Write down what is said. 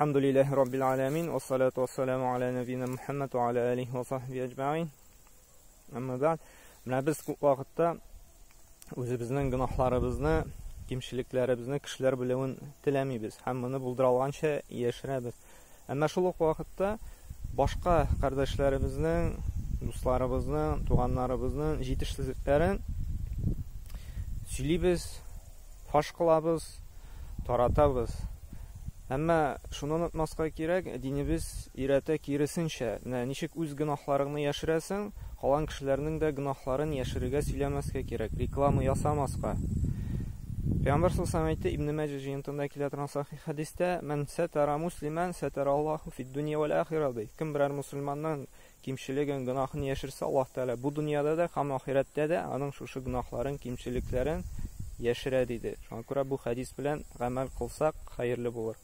Әлхәмдүлилләһи раббил аләмин, вассалату вассаламу аля нәбина Мухаммад ва аля алихи ва сахби әҗмәгыйн. Әмма бәгъд, менә без күп вакытта үзебезнең гөнаһларыбызны, кимчелекләребезне кешеләр белүен теләмибез һәм моны булдыра алганча яшерәбез. Әмма шул ук вакытта башка кардәшләребезнең, дусларыбызның, туганнарыбызның җитешсезлекләрен сөйлибез, фаш кылабыз, таратабыз. Әмма шуны онытмаска кирәк, динебез өйрәтә киресенчә. Менә ничек үз гөнаһларыңны яшерәсең, калган кешеләрнең дә гөнаһларын яшерергә сөйләмәскә кирәк, реклама ясамаска. Пәйгамбәр саллаллаһу алейһи әйтте, Ибн Мәҗә җыентында килә торган сахих хәдистә, "Мән сәтара муслиман сәтара Аллаһу фид дөнья вәл ахира" ди. Кем берәр мусульманның кимчелеген, гөнаһын яшерсә, Аллаһ Тәгалә бу дөньяда да һәм ахирәттә дә аның шушы гөнаһларын, кимчелекләрен яшерә, диде. Шуңа күрә бу хәдис белән гамәл кылсак, хәерле булыр.